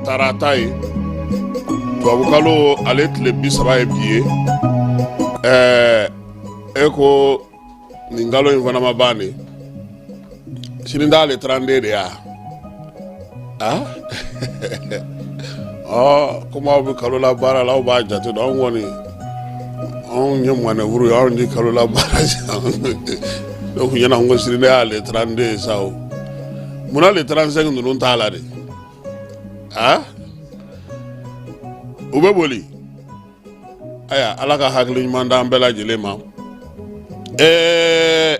tarata ye, tubabukalo ale tile 30 ye bi ye. Ɛɛ, e ko nin kalo in fana ma ban de, sini t'ale 32 de ya? Ah, ɔ, komi aw bɛ kalo la baara la, aw b'a jate dɔn. Anw kɔni, anw ye manœuvre ye, anw tɛ kalo la baara. Ne kun ɲɛna ko sini ne y'ale 32 ye sa. O munna le 35 ninnu t'a la de? Ah, u bɛ boli. Ayiwa, Ala ka hakili ɲuman d'an bɛɛ lajɛlen ma. Ɛɛ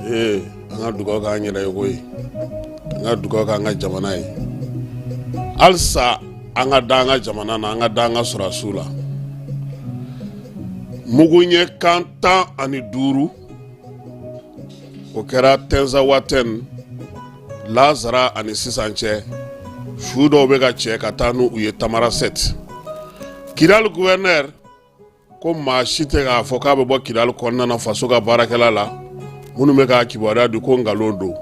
ee, an ka dugawu k'an yɛrɛ ye koyi, an ka dugawu k'an ka jamana ye halisa, an ka da an ka jamana na, an ka da an ka sɔrɔdasiw la. Mugu ɲɛ kan 15, o kɛra Tɛnzawatɛn lazara ani sisan cɛ. Su dɔw bɛ ka cɛ ka taa n'u ye Tamarasɛti. Kidali gouverneur ko maa si tɛ k'a fɔ k'a bɛ bɔ Kidali kɔnɔna na faso ka baarakɛla la. Minnu bɛ k'a kibaruya di ko nkalon don.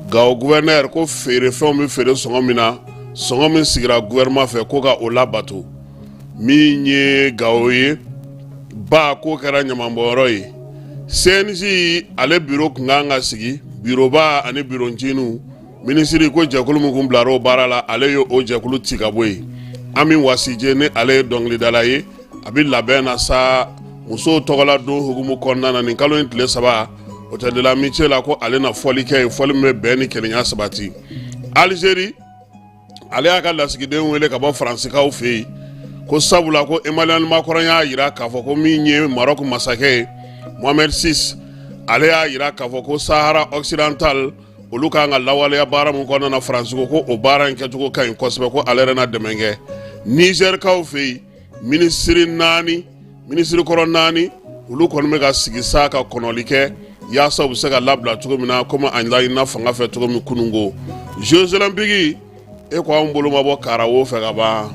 Gawo gouverneur ko feerefɛnw bɛ feere sɔngɔ min na, sɔngɔ min sigira gouvernement fɛ, ko ka o labato. Min ye Gawo ye ba, k'o kɛra ɲamanbɔnyɔrɔ ye. CNJ ale biro tun kan ka sigi, biroba ani biro nciniw. Minisiri ko jɛkulu min kun bilara o baara la, ale ye o jɛkulu ci ka bɔ yen. Ami Wasije, ni ale ye dɔnkilidala ye, a bɛ labɛn na sa musow tɔgɔla don hukumu kɔnɔna na nin kalo in tile 3, Hôtel de l'Amitié la, ko ale na fɔli kɛ yen, fɔli min bɛ bɛn ni kelenya sabati. Alizeri ale y'a ka lasigiden wele ka bɔ Faransikaw fɛ yen, ko sabula ko Emmanuel Macron y'a jira k'a fɔ ko min ye Maroc masakɛ ye Mohamed VI, ale y'a jira k'a fɔ ko Sahara occidental, olu kan ka lawaleya baara min kɔnɔna na, Faransi ko o baara in kɛcogo ka ɲi kosɛbɛ, ko ale yɛrɛ na dɛmɛ kɛ. Nizɛrikaw fɛ yen, minisiri naani, minisiri kɔrɔ naani, olu kɔni bɛ ka sigi sa ka kɔnɔli kɛ yaasa u bɛ se ka labila cogo min na, komi a laɲinina fanga fɛ cogo min kununko. Jeux olympiques, e ko anw bolo ma bɔ karawo fɛ ka ban.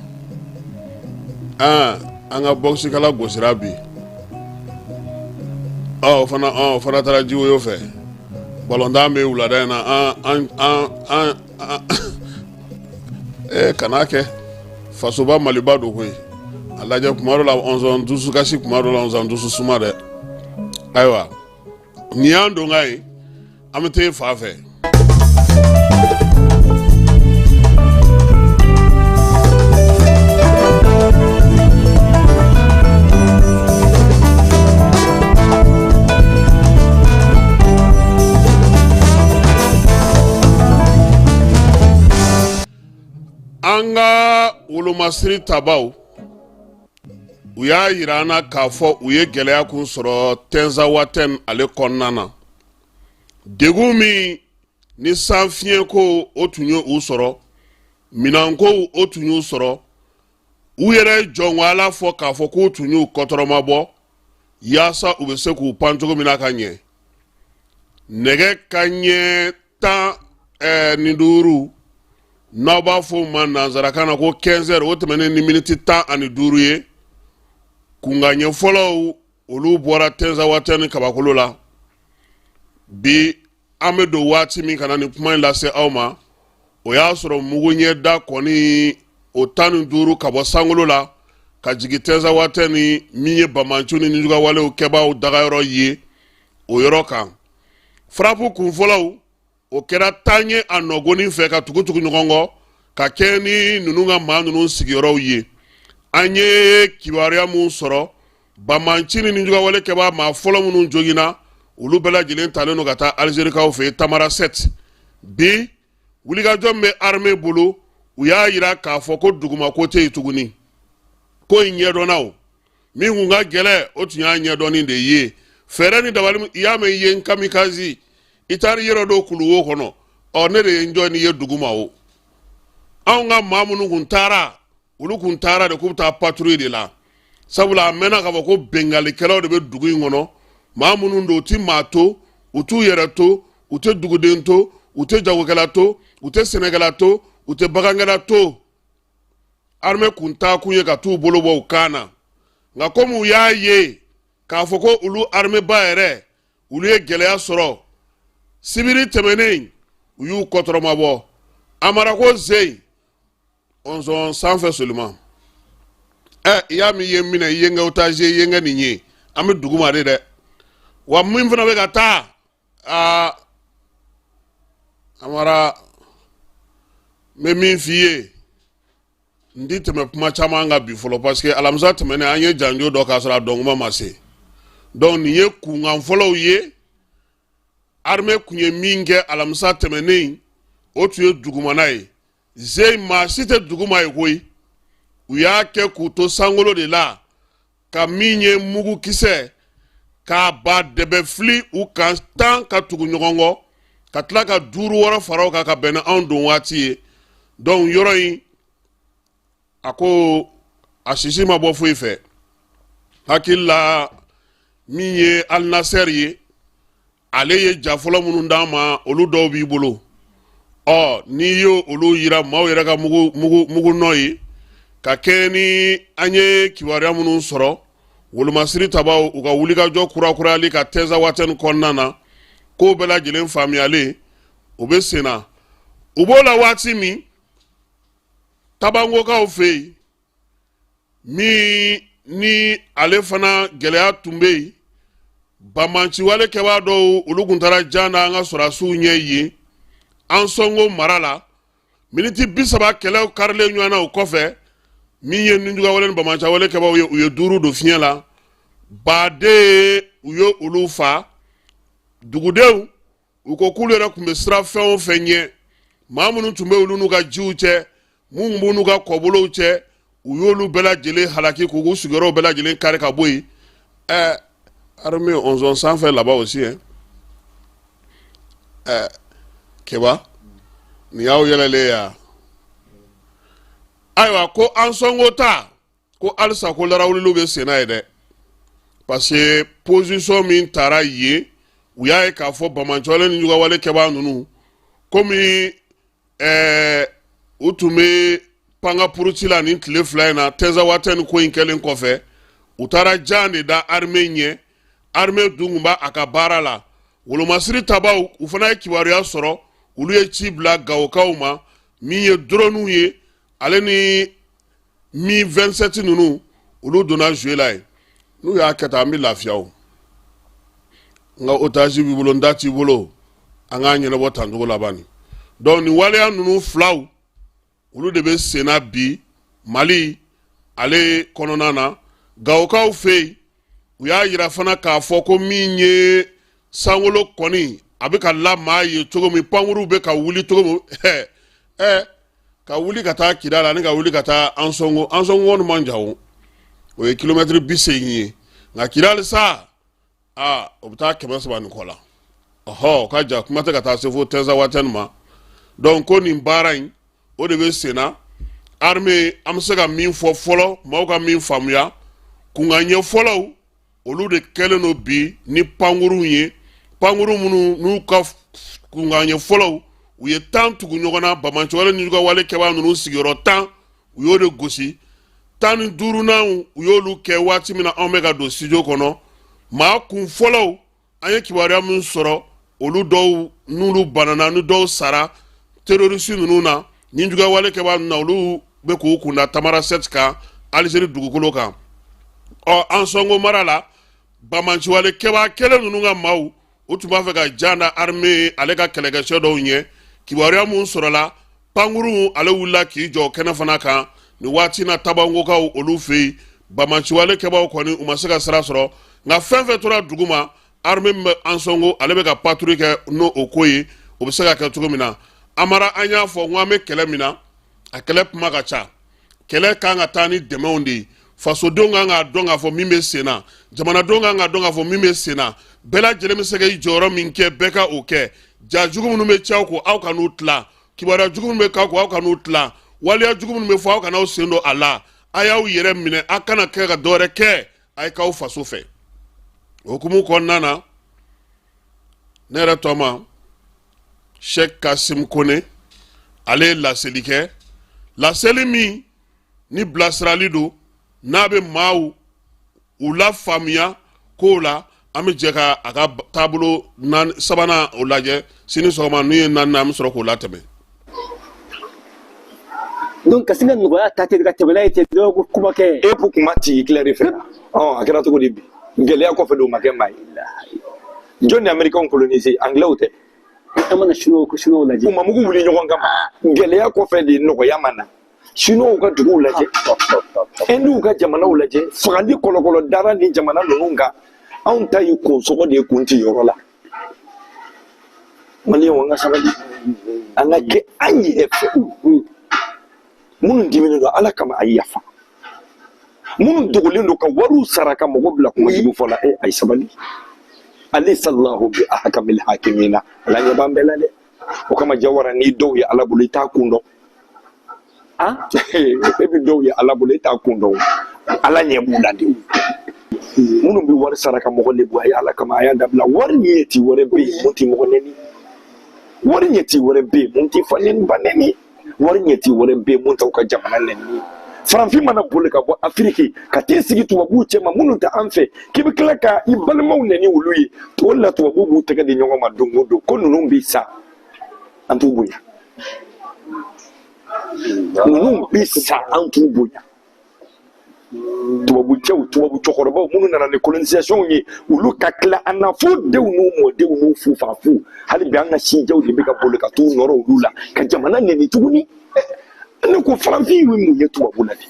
An ka bɔkisikɛla gosira bi. Ɔ, fana, ɔ fana taara jiwoyo fɛ. Balontan bɛ wulada in na. An an an an kan'a kɛ fasoba Maliba don koyi. A lajɛ, kuma dɔ la ɔnzɔn dusukasi, kuma dɔ la ɔnzɔn dusu suma dɛ. Ayiwa, nin y'an donkan ye, an bɛ taa fan fɛ. An ka wolomasiri tabaw, u y'a jira an na k'a fɔ u ye gɛlɛya kun sɔrɔ Tɛnzawatɛn ale kɔnɔna na. Degun min ni san fiɲɛko o tun ye u sɔrɔ, minɛnkow o tun y'u sɔrɔ, u yɛrɛ jɔn Ala fɔ k'a fɔ k'u tun y'u kɔtɔrɔmabɔ yaasa u bɛ se k'u pan cogo min na ka ɲɛ. Nɛgɛ ka ɲɛ 15, n'aw b'a fɔ o ma nansarakan na ko 15 heures, o tɛmɛnen ni miniti 15 ye, kunkanɲɛ fɔlɔw olu bɔra Tɛnzawatɛni kabakolo la. Bi an bɛ don waati min ka na nin kuma in lase aw ma, o y'a sɔrɔ mugu ɲɛda kɔni o 15 ka bɔ sankolo la ka jigin Tɛnzawatɛni min ye banbaanciw ni nijuguyawalew kɛbaaw dagayɔrɔ ye, o yɔrɔ kan. Frappe kun fɔlɔw o kɛra taaɲɛ a nɔgɔnin fɛ ka tugutugu ɲɔgɔn kɔ ka kɛ ni ninnu ka maa ninnu sigiyɔrɔw ye. An ye kibaruya mun sɔrɔ, banbaanci ni nijuguyawale kɛbaa maa fɔlɔ minnu joginna, olu bɛɛ lajɛlen talen don ka taa Alizerikaw fɛ yen Tamarasɛti. Bi wulikajɔ min bɛ armée bolo, u y'a jira k'a fɔ ko dugumako tɛ yen tuguni, ko in ɲɛdɔnna. O min kun ka gɛlɛn, o tun y'a ɲɛdɔnni de ye. Fɛɛrɛ ni dabali, i y'a mɛn i ye n kamikaze, i taara i yɛrɛ don kuluwo kɔnɔ. Ɔ, ne de ye n jɔ n'i ye duguma. O anw ka maa minnu kun taara, olu kun taara de k'u bɛ taa patrouille de la, sabula a mɛnna k'a fɔ ko benkalikɛlaw de bɛ dugu in kɔnɔ. Maa minnu don, u ti maa to, u t'u yɛrɛ to, u tɛ duguden to, u tɛ jagokɛla to, u tɛ sɛnɛkɛla to, u tɛ bagankɛla to. Armée kun taakun ye ka t'u bolo bɔ u kan na, nka komi u y'a ye k'a fɔ ko olu armée ba yɛrɛ, olu ye gɛlɛya sɔrɔ sibiri tɛmɛnen, u y'u kɔtɔrɔmabɔ. Amara ko zeyi ɔnzɔn sanfɛ solima ɛ i y'a min ye minɛ i ye n kɛ otage ye i ye n kɛ nin ye an bɛ duguma de dɛ wa min fana bɛ ka taa aa Amara n bɛ min f'i ye n ti tɛmɛ kuma caman kan bi fɔlɔ parce que alamisa tɛmɛnen an ye janjo dɔ k'a sɔrɔ a dɔnkuma ma se donc nin ye kunkan fɔlɔw ye armée kun ye min kɛ alamisa tɛmɛnen o tun ye dugumana ye ze maa si tɛ duguma ye koyi u y'a kɛ k'u to sankolo de la ka min ye mugukisɛ k'a ba dɛbɛ fili u kan 10 ka tugu ɲɔgɔn kɔ ka tila ka duuru wɔɔrɔ fara o kan ka bɛn ni anw don waati ye donc yɔrɔ in a ko a sisi ma bɔ foyi fɛ hakili la min ye alinasɛri ye ale ye ja fɔlɔ minnu d'an ma olu dɔw b'i bolo ɔ n'i y'o olu yira maaw yɛrɛ ka mugu mugu mugu nɔ ye ka kɛɲɛ ni an ye kibaruya minnu sɔrɔ wolomasiri tabaw u ka wulikajɔ kurakurayali ka Tɛnzawatɛni kɔnɔna na kow bɛɛ lajɛlen faamuyalen o bɛ sen na u b'o la waati min tabankokaw fɛ yen min ni ale fana gɛlɛya tun bɛ yen banbaanciwale kɛbaa dɔw olu tun taara jan da an ka sɔrɔdasiw ɲɛ yen Ansɔngo mara la miniti 30 kɛlɛw karilen ɲɔgɔn na o kɔfɛ min ye ninjugawale ni banbaanciwale kɛbaaw ye u ye duuru don fiɲɛ la baden u ye olu fa dugudenw u ko k'olu yɛrɛ tun bɛ siran fɛn o fɛn ɲɛ maa minnu tun bɛ olu n'u ka jiw cɛ minnu b'u n'u ka kɔbolow cɛ u y'olu bɛɛ lajɛlen halaki k'u sigiyɔrɔw bɛɛ lajɛlen kari ka bɔ yen ɛɛ armée ɔnzɔn sanfɛ là-bas aussi hein ɛɛ keba nin y'aw yɛlɛlen ye ayiwa ko Ansɔngo ta ko halisa ko larawuliliw bɛ senna ye dɛ parce que position min taara yen u y'a ye k'a fɔ banbaanciwale ni jugawale kɛbaa ninnu komi u tun bɛ panga puruti la nin tile 2 in na Tɛnzawatɛni ko in kɛlen kɔfɛ u taara jan de da armée ɲɛ armée dun tun b'a a ka baara la wolomasiri tabaw u fana ye kibaruya sɔrɔ olu ye ci bila gawokaw ma min ye drone ye ale ni Mi 27 ninnu olu donna jeu la yen n'u y'a kɛ tan an bɛ lafiya o n ka otage b'i bolo n ta t'i bolo an k'a ɲɛnabɔ tancogo laban donc nin waleya ninnu filaw olu de bɛ senna bi Mali ale kɔnɔna na gawokaw fɛ yen u y'a yira fana k'a fɔ ko min ye sankolo kɔni a bɛ ka la maa ye cogo min pankuruw bɛ ka wuli cogo min ɛ ka wuli ka taa Kidali ani ka wuli ka taa Ansɔngo Ansɔngo kɔni man jan o o ye kilomɛtiri 80 ye nka Kidali sa aa o bɛ taa 300 ni kɔ la ɔhɔ o ka jan kuma tɛ ka taa se fo Tɛnzawatɛni ma donc ko nin baara in o de bɛ sen na armée an bɛ se ka min fɔ fɔlɔ maaw ka min faamuya kunkanɲɛ fɔlɔw olu de kɛlen don bi ni pankurunw ye pankurun minnu n'u ka kunkanɲɛ fɔlɔw u ye 10 tugu ɲɔgɔn na banbaanciwale ni jugawale kɛbaa ninnu sigiyɔrɔ 10 u y'o de gosi 15nan u y'olu kɛ waati min na anw bɛ ka don studio kɔnɔ maa kun fɔlɔw an ye kibaruya min sɔrɔ olu dɔw n'olu banana ni dɔw sara terroriste ninnu na ni jugawale kɛbaa ninnu na olu bɛ k'u kunda Tamarasɛti kan Alizeri dugukolo kan ɔ Ansɔngo mara la banbaanciwale kɛbaa kelen ninnu ka maaw u tun b'a fɛ ka jan da armée ale ka kɛlɛkɛcɛ dɔw ɲɛ kibaruya mun sɔrɔla pankurun ale wulila k'i jɔ kɛnɛ fana kan nin waati na tabankokaw olu fɛ yen banbaanciwale kɛbaaw kɔni u ma se ka sira sɔrɔ nka fɛn fɛn tora duguma armée min bɛ Ansɔngo ale bɛ ka patrouille kɛ n'o o ko ye o bɛ se ka kɛ cogo min na Amara an y'a fɔ n ko an bɛ kɛlɛ min na a kɛlɛ kuma ka ca kɛlɛ kan ka taa ni dɛmɛw de ye fasodenw kan k'a dɔn k'a fɔ min bɛ sen na jamanadenw kan k'a dɔn k'a fɔ min bɛ sen na bɛɛ lajɛlen bɛ se ka i jɔyɔrɔ min kɛ bɛɛ ka o kɛ ja jugu minnu bɛ ci aw kun aw kan'u tila kibaruya jugu minnu bɛ k'aw kun aw kan'u tila waleya jugu minnu bɛ fɔ aw kan'aw sen don a la a y'aw yɛrɛ minɛ a kana kɛ ka dɔwɛrɛ kɛ a ye k'aw faso fɛ o hukumu kɔnɔna na ne yɛrɛ tɔma Sɛki Kasim Kone ale ye laseli kɛ laseli min ni bilasirali don n'a bɛ maaw u lafaamuya kow la an bɛ jɛ ka a ka taabolo sabanan o lajɛ sini sɔgɔma n'u ye naani an bɛ sɔrɔ k'o latɛmɛ. Donc ka sin ka nɔgɔya ta ten ka tɛmɛ n'a ye ten dɔrɔn ko kuma kɛ. E ko kuma ti Hitler fɛ. Ɔ, a kɛra cogo di bi? Gɛlɛya kɔfɛ de o ma kɛ maa ye. Jɔn ni Américains colonisé? Anglais tɛ? An mana Chinois lajɛ. U ma mugu wuli ɲɔgɔn kama. Gɛlɛya kɔfɛ de nɔgɔya ma na. Chinois ka duguw lajɛ, Indiw ka jamanaw lajɛ, fagali kɔlɔkɔlɔ dara ni jamana ninnu kan. Anw ta ye konsɔgɔ de ye, kun ti yɔrɔ la. Maliyɛnw, an ka sabali, an ka kɛ an yɛrɛ fɛ. Minnu diminen don Ala kama, a ye yafa. Minnu dogolen don ka wariw sara ka mɔgɔ bila kuma jugu fɔ la, e a ye sabali. Alayhisallahu bi ahkamil hakimina. Ala ɲɛ b'an bɛɛ la dɛ. O kama Jawara, ni dɔw ye Ala bolo, i t'a kun dɔn. E bɛ dɔw ye Ala bolo, i t'a kun dɔn. Ala ɲɛ b'u la de. Minnu bɛ wari sara ka mɔgɔ lebu, a ye Ala kama, a y'a dabila. Wari ɲɛ ti wɛrɛ bɛ yen mun ti mɔgɔ nɛni. Wari ɲɛ ti wɛrɛ bɛ yen mun ti fa nɛni, ba nɛni. Wari ɲɛ ti wɛrɛ bɛ yen mun t'aw ka jamana nɛni. Farafin mana boli ka bɔ Afiriki ka t'i sigi tubabuw cɛma minnu tɛ an fɛ, k'i bɛ tila ka i balimaw nɛni olu ye, o de la tubabuw b'u tɛgɛ di ɲɔgɔn ma don o don ko ninnu bɛ sa, an t'u bonya. Ninnu bɛ sa, an t'u bonya. Tubabu cɛw, tubabu cɛkɔrɔbaw minnu nana ni colonisation ye, olu ka tila an na fo denw n'u mɔdenw n'u fufafu. Hali bi an ka sijɛw de bɛ ka boli ka t'u nɔrɔ olu la ka jamana nɛni tuguni. Ne ko farafin ye mun ye tubabu la bi?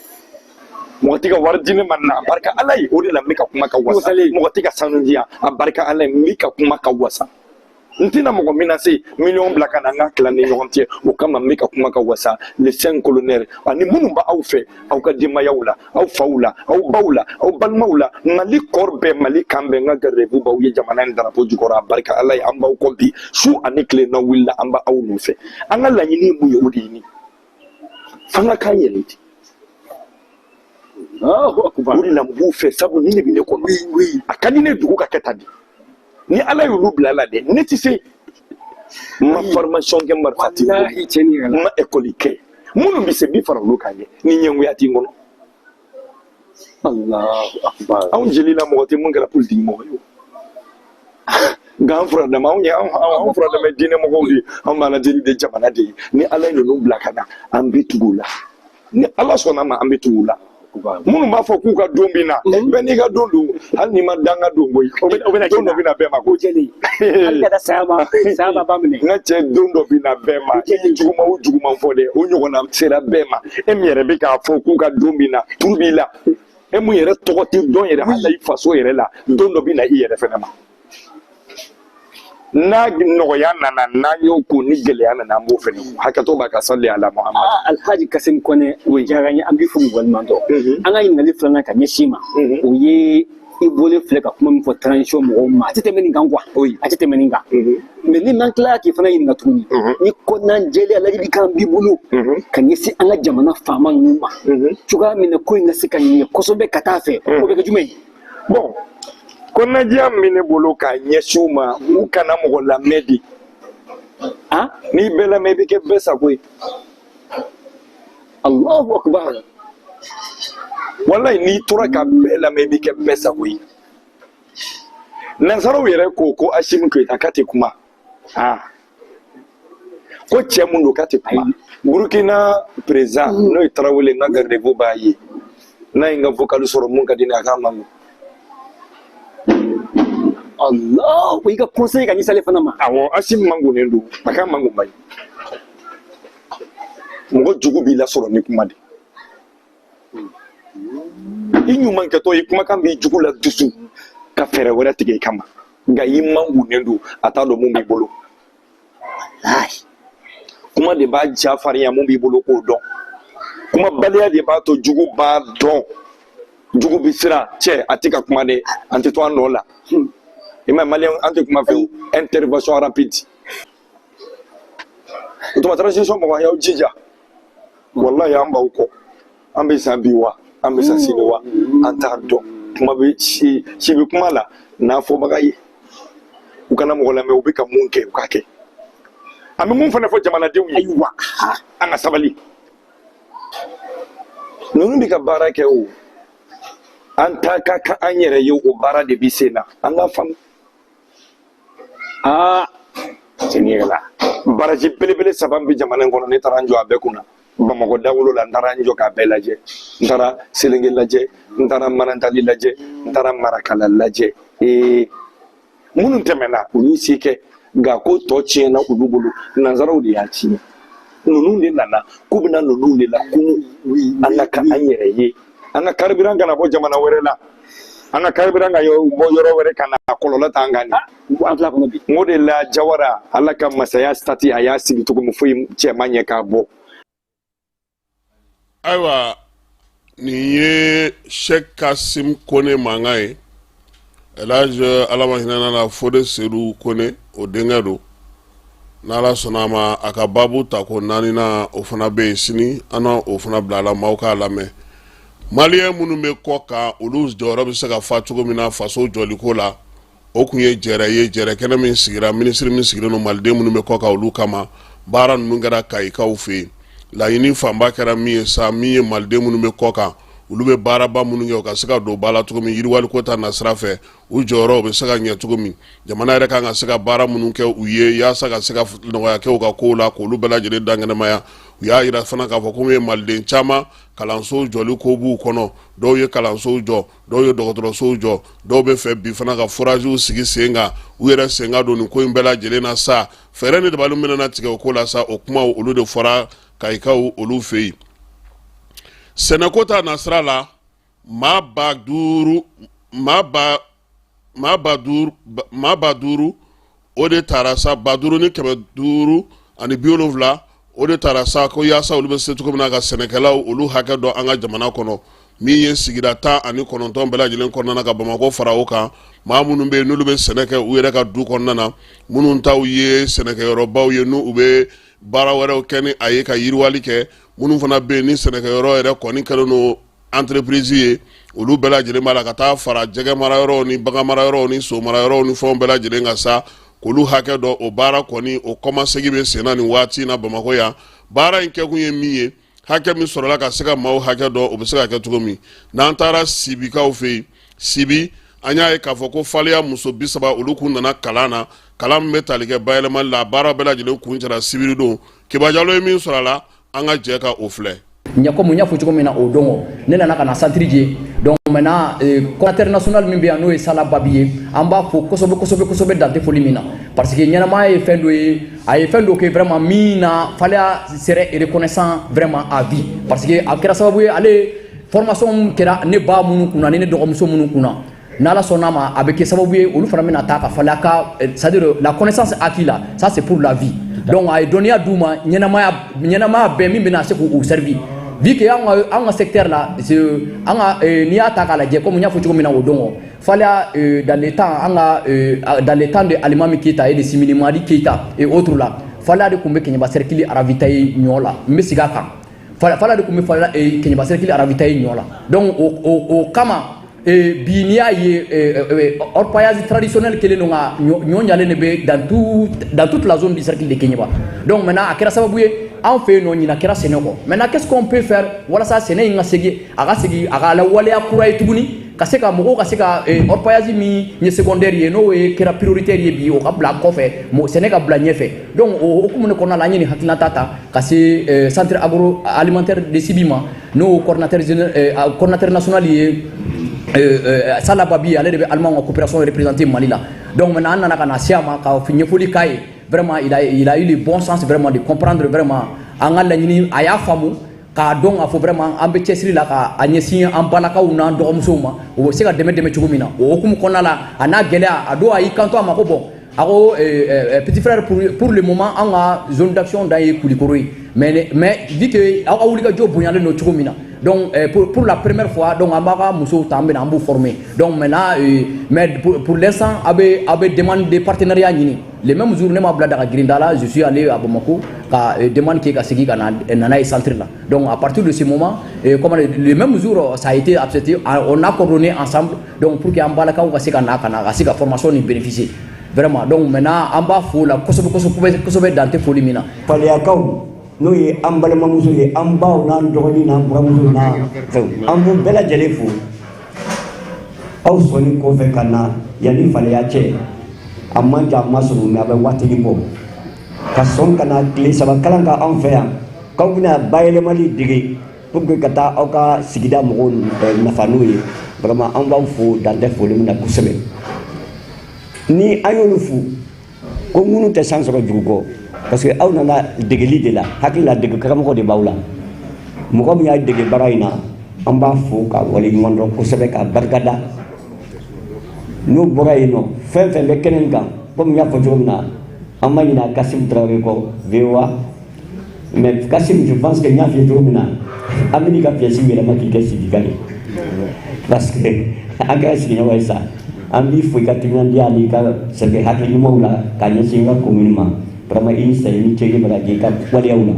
Mɔgɔ tɛ ka wari di ne ma na, a barika Ala ye. O de la n bɛ ka kuma ka wasa. Mɔgɔ tɛ ka sanu di yan, a barika Ala ye. N bɛ ka kuma ka wasa. N tɛna mɔgɔ menacer miliyɔn bila ka na n ka tila ni ɲɔgɔn cɛ. O kama n bɛ ka kuma ka wasa. Les cinq colonels ani minnu b'aw fɛ, aw ka denbayaw la, aw faw la, aw baw la, aw balimaw la, Mali kɔrɔ bɛɛ, Mali kan bɛɛ, n ka garde b'aw ye jamana in drapeau jukɔrɔ. A barika Ala ye. An b'aw kɔ bi su ani tile. N'aw wulila, an b'aw nɔfɛ. An ka laɲini ye mun ye? O de ye nin f'an ka k'an yɛrɛ de. O de la n b'u fɛ, sabu nin de bɛ ne kɔnɔ. A ka di ne dugu ka kɛ tan de. Ni Ala y'olu bila la dɛ, ne tɛ se. N ma formation kɛ marifa ti n ma école kɛ. Minnu bɛ se bi fara olu kan dɛ, ni ɲɛngoya t'i kɔnɔ. Anw jeli la, mɔgɔ tɛ mun kɛra politiki mɔgɔ ye o. Nka an furadama, anw ye anw furadama ye diinɛ mɔgɔw de ye. Anw b'Ala deli de, jamana de ye. Ni Ala ye ninnu bila ka na, an bɛ tugu u la. Ni Ala sɔnna ma, an bɛ tugu u la. Minnu b'a fɔ k'u ka don bɛ na, bɛɛ n'i ka don don. Hali n'i ma dan ka don koyi, don dɔ bɛ na bɛɛ ma ko jɛlen. Hali ka taa saya ma, saya ma ba minɛ. N ka cɛ, don dɔ bɛ na bɛɛ ma. I ye juguman o juguman fɔ dɛ, o ɲɔgɔnna sera bɛɛ ma. E min yɛrɛ bɛ k'a fɔ k'u ka don bɛ na, turu b'i la. E mun yɛrɛ tɔgɔ tɛ dɔn yɛrɛ hali i faso yɛrɛ la, don dɔ bɛ na i yɛrɛ fɛnɛ ma. N'a nɔgɔya nana, n'an y'o ko, ni gɛlɛya nana, an b'o fɛnɛ ko. Hakɛto b'a ka sali ala Muhamad. Alhaji Kasim Kone, o diyara n ye, an b'i fo k'i waleɲuman dɔn. An ka ɲininkali filanan ka ɲɛsin ma, o ye i bɔlen filɛ ka kuma min fɔ transition mɔgɔw ma, a tɛ tɛmɛ nin kan quoi, a tɛ tɛmɛ nin kan. Mais ni n'an tilala k'i fana ɲininka tuguni, ni kɔnɔna jɛlenya ladilikan b'i bolo ka ɲɛsin an ka jamana faama ninnu ma, cogoya min na ko in ka se ka ɲɛ kosɛbɛ ka taa fɛ, o bɛ kɛ jumɛn ye? Bon, kɔnɔnajɛya min ne bolo k'a ɲɛsin u ma, u kana mɔgɔ lamɛn de. N'i bɛɛ lamɛn, i bɛ kɛ bɛɛ sago ye. Allahu akbar. Walayi, n'i tora ka bɛɛ lamɛn, i bɛ kɛ bɛɛ sago ye. Nansaraw yɛrɛ ko ko Asimi Goyita k'a tɛ kuma, ko cɛ mun don k'a tɛ kuma. Burukina président, n'o ye Tarawele, n ka garde b'a ye, n'a ye n ka vocal sɔrɔ, mun ka di ne ye, a k'a mangun. Allah, o y'i ka conseil ka ɲɛsin ale fana ma. Awɔ, Asimi mangunnen don, a k'a mangun ba ye. Mɔgɔ jugu b'i lasɔrɔ ni kuma de. I ɲuman kɛtɔ, i kumakan b'i jugu la dusu ka fɛɛrɛ wɛrɛ tigɛ i kama. Nka i mangunnen don, a t'a dɔn mun b'i bolo. Kuma de b'a ja farinya, mun b'i bolo k'o dɔn. Kumabaliya de b'a to jugu b'a dɔn. Jugu bɛ siran cɛ, a tɛ ka kuma dɛ, an tɛ to an nɔ la. I ma ye, maliyɛn, an tɛ kuma fiyewu. Intervention rapide. O tuma transition mɔgɔ, y'aw jija. Walayi, an b'aw kɔ. An bɛ san bi wa, an bɛ san sini wa, an t'a dɔn. Kuma bɛ si si bɛ kuma la n'a fɔbaga ye. U kana mɔgɔ lamɛn, u bɛ ka mun kɛ, u k'a kɛ. An bɛ mun fana fɔ jamanadenw ye? Ayiwa. An ka sabali. Ninnu bɛ ka baara kɛ o, an ta ka kan an yɛrɛ ye, o baara de bɛ sen na, an ka faamu. Tiɲɛ yɛrɛ la. Baraji belebele saba bɛ jamana in kɔnɔ, ne taara n jɔ a bɛɛ kunna. Bamakɔ dawolo la, n taara n jɔ k'a bɛɛ lajɛ, n taara Selenge lajɛ, n taara Manantali lajɛ, n taara Marakala lajɛ. Ee, minnu tɛmɛna, u y'u se kɛ, nka ko tɔ tiɲɛna olu bolo. Nanzaraw de y'a tiɲɛ. Ninnu de nana k'u bɛna ninnu de lakunu. An ka an yɛrɛ ye, an ka carburant kana bɔ jamana wɛrɛ la, an ka carburant ka bɔ yɔrɔ wɛrɛ ka na kɔlɔlɔ t'an kan. Nin an fila kɔnɔ bi. N ko de la, Jawara, Ala ka masaya statue, a y'a sigi cogo min, foyi cɛ ma ɲɛ k'a bɔ. Ayiwa, nin ye Sɛk Kasim Kone mankan ye. Elhadj, Ala ma hinɛ la, Fode Sedu Kone, o denkɛ don. N'Ala sɔnna a ma, a ka baabu ta ko naaninan, o fana bɛ yen sini. An na o fana bila a la, maaw k'a lamɛn. Maliyɛn minnu bɛ kɔ kan, olu jɔyɔrɔ bɛ se ka fa cogo min na faso jɔliko la, o tun ye jɛrɛ ye. Jɛrɛ kɛnɛ min sigira, minisiri min sigilen don maliden minnu bɛ kɔ kan, olu kama, baara ninnu kɛra Kayikaw fɛ yen. Laɲini fanba kɛra min ye sa, min ye maliden minnu bɛ kɔ kan, olu bɛ baaraba minnu kɛ, u ka se ka don ba la cogo min, yiriwaliko ta nasira fɛ, u jɔyɔrɔ bɛ se ka ɲɛ cogo min, jamana yɛrɛ kan ka se ka baara minnu kɛ u ye yaasa ka se ka nɔgɔya kɛ u ka kow la, k'olu bɛɛ lajɛlen dankɛnɛmaya. U y'a jira fana k'a fɔ ko ye maliden caman kalanso jɔli ko b'u kɔnɔ. Dɔw ye kalansow jɔ, dɔw ye dɔgɔtɔrɔsow jɔ, dɔw bɛ fɛ bi fana ka foragew sigi sen kan. U yɛrɛ sen ka don nin ko in bɛɛ lajɛlen na sa. Fɛɛrɛ ni dabali min tigɛ o ko la sa, o kuma olu de fɔra Kayikaw olu fɛ yen. Sɛnɛko ta nasira la, maa 5000, maa 5000, o de taara sa, 5570, o de taara sa, ko yaasa olu bɛ se cogo min na ka sɛnɛkɛlaw olu hakɛ dɔn an ka jamana kɔnɔ, min ye sigida 19 bɛɛ lajɛlen kɔnɔna, ka Bamakɔ fara o kan. Maa minnu bɛ yen n'olu bɛ sɛnɛ kɛ u yɛrɛ ka du kɔnɔna na, minnu taw ye sɛnɛkɛyɔrɔbaw ye, n'u u bɛ baara wɛrɛw kɛ ni a ye ka yiriwali kɛ, minnu fana bɛ yen ni sɛnɛkɛyɔrɔ yɛrɛ kɔni kɛlen don entreprise ye, olu bɛɛ lajɛlen b'a la, ka taa fara jɛgɛ mara yɔrɔw ni bagan mara yɔrɔw ni so mara yɔrɔw ni fɛnw bɛɛ lajɛlen kan sa, k'olu hakɛ dɔn. O baara kɔni, o kɔmasegin bɛ senna nin waati in na Bamakɔ yan. Baara in kɛkun ye min ye, hakɛ min sɔrɔla ka se ka maaw hakɛ dɔn, o bɛ se ka kɛ cogo min. N'an taara Sibikaw fɛ yen, Sibi, an y'a ye k'a fɔ ko Faleya muso 30, olu kun nana kalan na, kalan min bɛ tali kɛ bayɛlɛmali la. Baara bɛɛ lajɛlen kun cɛra sibiridon. Keba Jalo ye min sɔrɔ a la, an ka jɛ ka o filɛ. Ɲɛ komi n y'a fɔ cogo min na, o don ne nana ka na centre je. Donc maintenant, coordinateur national min bɛ yan, n'o ye Sala Babi ye, an b'a fo kosɛbɛ kosɛbɛ kosɛbɛ, dan tɛ foli min na, parce que ɲɛnamaya ye fɛn dɔ ye, a ye fɛn dɔ kɛ vraiment min na Faleya serait reconnaissant vraiment à vie, parce que a kɛra sababu ye, ale formation kɛra ne ba minnu kunna ni ne dɔgɔmuso minnu kunna, n'Ala sɔnna ma, a bɛ kɛ sababu ye, olu fana bɛna taa ka Faleya ka, c'est à dire la connaissance acquise là, ça c'est pour la vie. Donc a ye dɔnniya d'u ma ɲɛnamaya, ɲɛnamaya bɛɛ min bɛna se k'u servir, vu que an ka secteur la, an ka, n'i y'a ta k'a lajɛ, comme n y'a fɔ cogo min na o don, Faleya, dans les temps, an ka, dans les temps de Alimami Keita et de Simini Madi Keita et autres là, Faleya de tun bɛ Keɲeba cercle ravitailler ɲɔ la. N bɛ segin a kan, Faleya de tun bɛ Faleya Keɲeba cercle ravitailler ɲɔ la. Donc o kama bi, n'i y'a ye, orpaillage traditionnel kɛlen don ka ɲɔ ɲalen de bɛ dans toute la zone du cercle de Keɲeba. Donc maintenant, a kɛra sababu ye an fɛ yen nɔ, ɲinan kɛra sɛnɛ kɔ. Maintenant, qu'est-ce qu'on peut faire walasa sɛnɛ in ka segin, a ka segin a ka lawaleya kura ye tuguni, ka se ka mɔgɔw ka se ka orpaillage min ye secondaire ye, n'o ye kɛra prioritaire ye bi, o ka bila kɔfɛ, sɛnɛ ka bila ɲɛfɛ? Donc o hukumu de kɔnɔna la, an ye nin hakilinata ta ka se centre agroalimentaire de Sibi ma, n'o coordinateur général, coordinateur national ye Sala Babi, ale de bɛ Allemand ka coopération représenter Mali la. Donc maintenant, an nana ka na se a ma ka ɲɛfɔli k'a ye. Vraiment, il a eu le bon sens vraiment de comprendre vraiment an ka laɲini. A y'a faamu k'a dɔn k'a fɔ vraiment an bɛ cɛsiri la ka a ɲɛsin an balakaw n'an dɔgɔmusow ma, o bɛ se ka dɛmɛ dɛmɛ cogo min na. O hukumu kɔnɔna la, a n'a gɛlɛya, a don a y'i kanto a ma ko bon, a ko petit frère, pour le moment, an ka zone d'action dan ye Kulikoro ye, mais vu que aw ka wulikajɔ bonyalen don cogo min na, donc pour la première fois, donc an b'a ka musow ta, an bɛna an b'u former. Donc maintenant, mais pour l'instant, a bɛ demande de partenariat ɲini. Le même jour, ne ma bila daga girinda la, je suis allé à Bamako ka demande kɛ, ka segin ka na nana ye centre la. Donc à partir de ce moment, comment, le même jour ça a été accepté, on a coordonné ensemble, donc pour que an balakaw ka se ka na ka se ka formation ni bénéficier vraiment. Donc maintenant, an b'a fo la kosɛbɛ kosɛbɛ kosɛbɛ, dan tɛ foli min na. Faleyakaw, n'o ye an balimamuso ye, an baw n'an dɔgɔnin n'an buramuso n'an fɛnw, an b'u bɛɛ lajɛlen fo. Aw sɔnni kɔfɛ ka na yanni Faleya cɛ, a man jan, a ma surun, mɛ a bɛ waatinin bɔ, ka sɔn ka na tile 3 kalan ka anw fɛ yan. K'aw bɛna bayɛlɛmali dege pour que ka taa aw ka sigida mɔgɔw nafa n'o ye. Vraiment, an b'aw fo dan tɛ foli min na kosɛbɛ. Ni an y'olu fo ko minnu tɛ san sɔrɔ juru kɔ, parce que aw nana degeli de la, hakili la dege karamɔgɔ de b'aw la. Mɔgɔ min y'a dege baara in na, an b'a fo ka waleɲuman dɔn kosɛbɛ, k'a barikada. N'o bɔra yen nɔ, fɛn fɛn bɛ kɛnɛ in kan, komi n y'a fɔ cogo min na, an ma ɲinɛ Kasim Tarawele kɔ, VOA. Mais Kasim, je pense que n y'a f'i ye cogo min na, an bɛ n'i ka pièce yɛlɛma k'i kɛ Sidika ye, parce que an kɛra sigiɲɔgɔn ye sa. An b'i fo i ka timinandiya n'i ka sɛbɛ hakili ɲumanw la ka ɲɛsin n ka commune ma. Vraiment, i ni sa, i ni ce, i baraji i ka waleyaw la.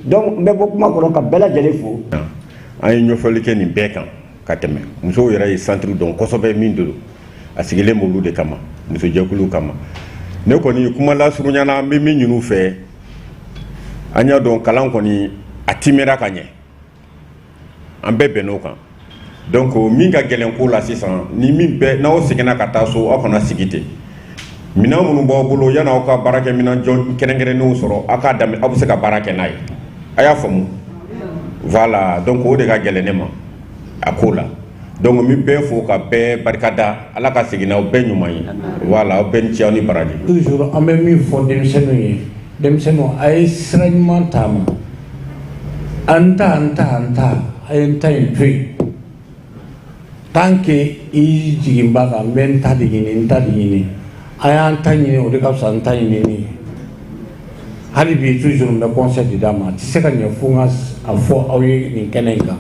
Donc n bɛ bɔ kuma kɔnɔ ka bɛɛ lajɛlen fo. An ye ɲɛfɔli kɛ nin bɛɛ kan ka tɛmɛ. Musow yɛrɛ ye centre dɔn kosɛbɛ min don, a sigilen b'olu de kama, musojɛkulu kama. Ne kɔni kuma lasurunya na, an bɛ min ɲini u fɛ, an y'a dɔn kalan kɔni a timɛra ka ɲɛ, an bɛɛ bɛnn'o kan. Donc min ka gɛlɛn ko la sisan, ni min bɛɛ n'aw seginna ka taa so, aw kana sigi ten. Minɛn minnu b'aw bolo, yan'aw ka baarakɛminɛn jɔn kɛrɛnkɛrɛnnenw sɔrɔ, aw k'a daminɛ, aw bɛ se ka baara kɛ n'a ye. A y'a faamu? Voilà, donc o de ka gɛlɛn ne ma a ko la. Donc n bɛ bɛɛ fo ka bɛɛ barika da. Ala ka segin n'aw bɛɛ ɲuman ye. Voilà, aw bɛɛ ni ce, aw ni baraji. Toujours an bɛ min fɔ denmisɛnninw ye, denmisɛnninw, a ye sira ɲuman taama. An ta, an ta, an ta, a ye n ta in to yen. Tant que i jigin b'a kan, n bɛ n ta de ɲini, n ta de ɲini, a y'an ta ɲini, o de ka fisa n ta ɲinini ye. Hali bi, toujours n bɛ conseil de d'a ma. A tɛ se ka ɲɛ fo n ka a fɔ aw ye nin kɛnɛ in kan.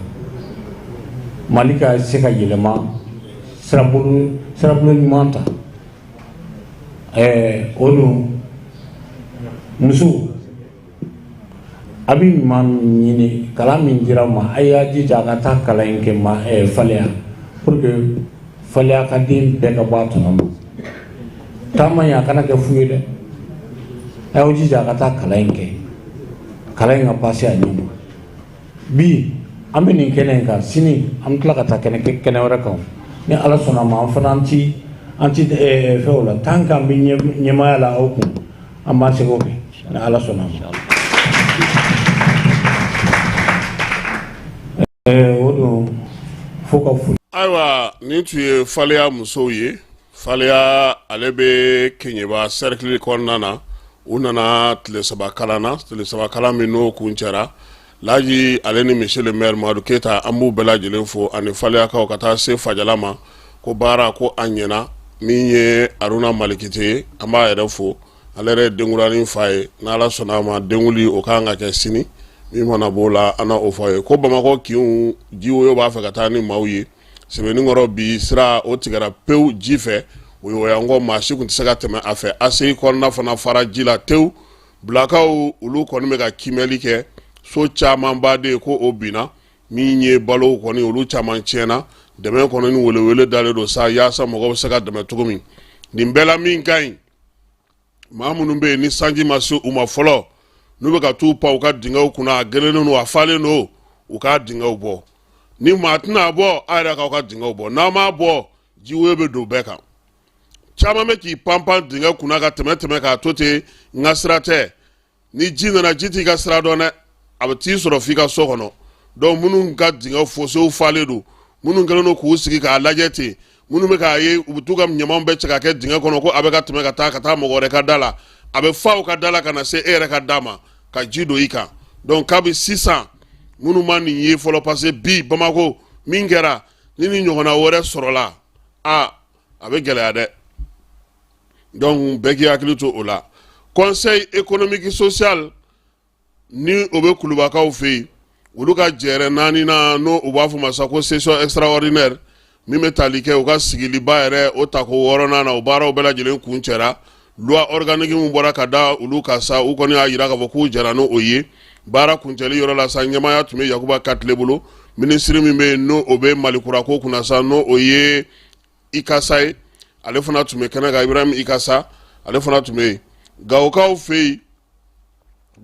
Mali ka se ka yɛlɛma, sirabolo ɲuman ta. O don muso, a bɛ ɲuman ɲini. Kalan min dira aw ma, a y'a jija a ka taa kalan in kɛ ma faleya, pour que faleya ka den bɛɛ ka bɔ a tɔnɔ ma. Taama in, a kana kɛ fu ye dɛ. A y'aw jija a ka taa kalan in kɛ, kalan in ka passer a ɲɛ ma. Bi an bɛ nin kɛnɛ in kan, sini an bɛ tila ka taa kɛnɛ wɛrɛ kan. Ni Ala sɔnna a ma, an fana an ti fɛn o la. Tant qu'an bɛ ɲɛmaaya la aw kun, an b'an seko kɛ ni Ala sɔnna a ma. O don fo ka foli. Ayiwa, nin tun ye faleya musow ye. Faleya, ale bɛ Keɲeba cercle kɔnɔna na. U nana tile 3 kalan na, tile 3 kalan min n'o kuncɛra. Laji ale ni monsieur le maire Madu Keyita, an b'u bɛɛ lajɛlen fo ani faleyakaw ka taa se Fajala ma, ko baara ko a ɲɛna. Min ye Aruna Malikite ye, an b'a yɛrɛ fo. Ale yɛrɛ ye denkuranin fa ye. N'Ala sɔnna a ma, denkundi o kan ka kɛ sini. Min mana b'o la, an na o fɔ a ye. Ko Bamakɔ kinw jiwoyo b'a fɛ ka taa ni maaw ye Sebenikɔrɔ. Bi sira o tigɛra pewu ji fɛ. O y'an maa si tun tɛ se ka tɛmɛ a fɛ. ACI kɔnɔna fana fara ji la tewu. Bilakaw, olu kɔni bɛ ka kiimɛli kɛ. So camanba de ko o binna. Min ye balo kɔni, olu caman tiɲɛna. Dɛmɛ kɔni ni welewele dalen don sa, yaasa mɔgɔ bɛ se ka dɛmɛ cogo min. Nin bɛɛ la, min ka ɲi, maa minnu bɛ yen ni sanji ma se u ma fɔlɔ, n'u bɛ ka t'u pan u ka dingɛw kunna, a gerenen don, a falen don, u k'a dingɛw bɔ. Ni maa tɛna a bɔ, a yɛrɛ k'aw ka dingɛw bɔ. N'aw m'a bɔ, jiwoyo bɛ don bɛɛ kan. Caman bɛ k'i panpan dingɛ kunna ka tɛmɛ tɛmɛ k'a to ten, n ka sira tɛ. Ni ji nana, ji t'i ka sira dɔn dɛ, a bɛ t'i sɔrɔ f'i ka so kɔnɔ. Donc minnu ka dingɛ fosew falen don, minnu kɛlen don k'u sigi k'a lajɛ ten, minnu bɛ k'a ye u bɛ t'u ka ɲamanw bɛɛ cɛ ka kɛ dingɛ kɔnɔ, ko a bɛ ka tɛmɛ ka taa mɔgɔ wɛrɛ ka da la, a bɛ fa u ka da la ka na se e yɛrɛ ka da ma ka ji don i kan. Donc kabi sisan, minnu ma nin ye fɔlɔ, parce que bi Bamakɔ min kɛra, ni ni ɲɔgɔnna wɛrɛ sɔrɔla, a bɛ gɛlɛya dɛ. Donc bɛɛ k'i hakili to o la. Conseil économique social ni o bɛ Kulubakaw fɛ yen, olu ka jɛrɛ naani na, n'o u b'a fɔ ma sa ko session extraordinaire min bɛ tali kɛ u ka sigiliba yɛrɛ o tako 6nan na, o baaraw bɛɛ lajɛlen kuncɛra. Loi organique min bɔra ka da olu kan sa, u kɔni y'a jira k'a fɔ k'u jɛra n'o ye. Baara kuncɛli yɔrɔ la sa, ɲɛmaaya tun bɛ Yakuba Katile bolo. Minisiri min bɛ yen, n'o o bɛ Malikura ko kunna sa, n'o o ye Ikasa ye, ale fana tun bɛ kɛnɛ kan. Ibrahim Ikasa, ale fana tun bɛ yen. Gawokaw fɛ yen,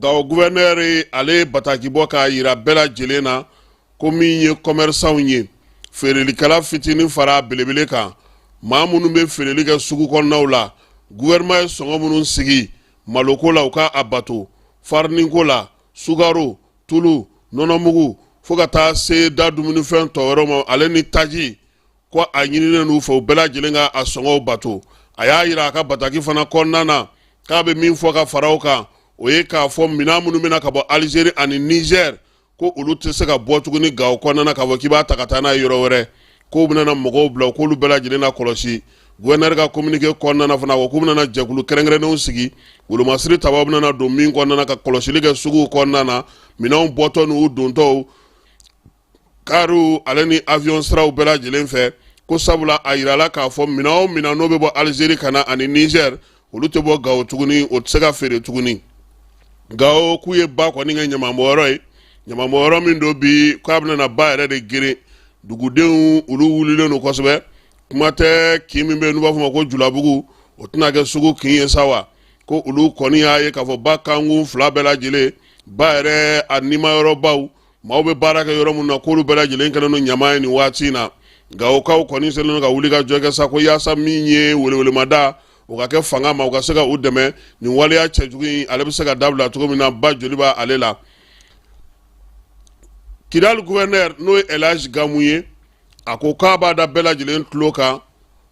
Gawo gouverneur, ale ye bataki bɔ k'a jira bɛɛ lajɛlen na ko min ye commerçant ye, feerelikɛla fitinin fara belebele kan, maa minnu bɛ feereli kɛ sugu kɔnɔnaw la, gouvernement ye sɔngɔ minnu sigi maloko la, u ka a bato, fariniko la, sukaro. tulu, nɔnɔmugu, fo ka taa se da dumunifɛn tɔ wɛrɛw ma, ale ni taji, ko a ɲininen n'u fɛ u bɛɛ lajɛlen ka a sɔngɔw bato. A y'a yira a ka bataki fana kɔnɔna na k'a bɛ min fɔ ka fara o kan, o ye k'a fɔ minɛn minnu bɛna ka bɔ Alizeri ani Nizɛri, ko olu tɛ se ka bɔ tuguni Gawo kɔnɔna na k'a fɔ k'i b'a ta ka taa n'a ye yɔrɔ wɛrɛ, k'u bɛna mɔgɔw bila k'olu bɛɛ lajɛlen na kɔlɔsi. Gouverneur ka communiqué kɔnɔna na fana, ko k'u bɛna jɛkulu kɛrɛnkɛrɛnnenw sigi, wolomasiri tabaw bɛna don min kɔnɔna na ka kɔlɔsili kɛ suguw kɔnɔna na, minɛnw bɔtɔ n'u dontɔw, kariw ale ni avion siraw bɛɛ lajɛlen fɛ, ko sabula a yirala k'a fɔ minɛn o minɛn n'o bɛ bɔ Alizeri ka na ani Nizɛri, olu tɛ bɔ Gawo tuguni, o tɛ se ka feere tuguni Gawo. K'u ye ba kɔni kɛ ɲamanbɔyɔrɔ ye, ɲamanbɔyɔrɔ min don bi k'a bɛna na ba yɛrɛ de geren. Dugudenw olu wulilen don kosɛbɛ, kuma tɛ kin min bɛ yen n'u b'a fɔ ma ko Julabugu, o tɛna kɛ sugu kin ye sa wa? Ko olu kɔni y'a ye k'a fɔ ba kankun fila bɛɛ lajɛlen, ba yɛrɛ a nimayɔrɔbaw, maaw bɛ baara kɛ yɔrɔ minnu na, k'olu bɛɛ lajɛlen kɛlen don ɲama ye nin waati in na. Gawokaw kɔni selen don ka wuli ka jɔ kɛ sa, ko yaasa min ye welewelemada o ka kɛ fanga ma, u ka se ka u dɛmɛ nin waleya cɛjugu in ale bɛ se ka dabila cogo min na. Ba joli b'a ale la. Kidali gouverneur, n'o ye Elhaji Gamu ye, a ko k'a b'a da bɛɛ lajɛlen tulo kan